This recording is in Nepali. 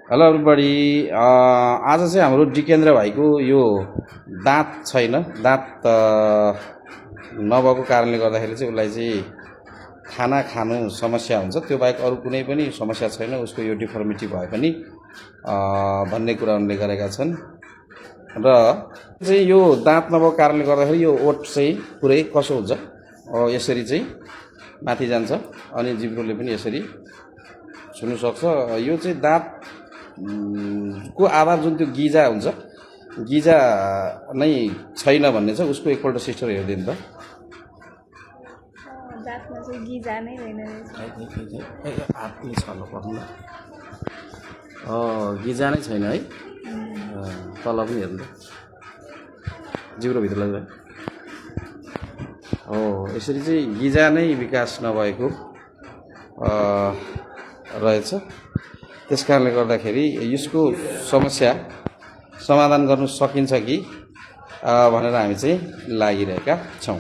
हेलो एभ्रिबडी आज चाहिँ हाम्रो डिकेन्द्र भाइको यो दाँत छैन दाँत नभएको कारणले गर्दाखेरि चाहिँ उसलाई चाहिँ खाना खानु समस्या हुन्छ त्यो बाहेक अरू कुनै पनि समस्या छैन उसको यो डिफर्मिटी भए पनि भन्ने कुरा उनले गरेका छन् र चाहिँ यो दाँत नभएको कारणले गर्दाखेरि यो ओठ चाहिँ पुरै कसो हुन्छ यसरी चाहिँ माथि जान्छ अनि जिब्रोले पनि यसरी छुनु सक्छ यो चाहिँ दाँत को आधार जुन त्यो गिजा हुन्छ गिजा नै छैन भन्ने छ उसको एकपल्ट सिस्टर हेरिदिनु त दाँतमा चाहिँ गिजा नै होइन हातले छल्नु पर्नु गिजा नै छैन है तल पनि हेर्नु जिब्रोभित्र लाग्छ यसरी चाहिँ गिजा नै विकास नभएको रहेछ त्यस कारणले गर्दाखेरि यसको समस्या समाधान गर्न सकिन्छ कि भनेर हामी चाहिँ लागिरहेका छौँ।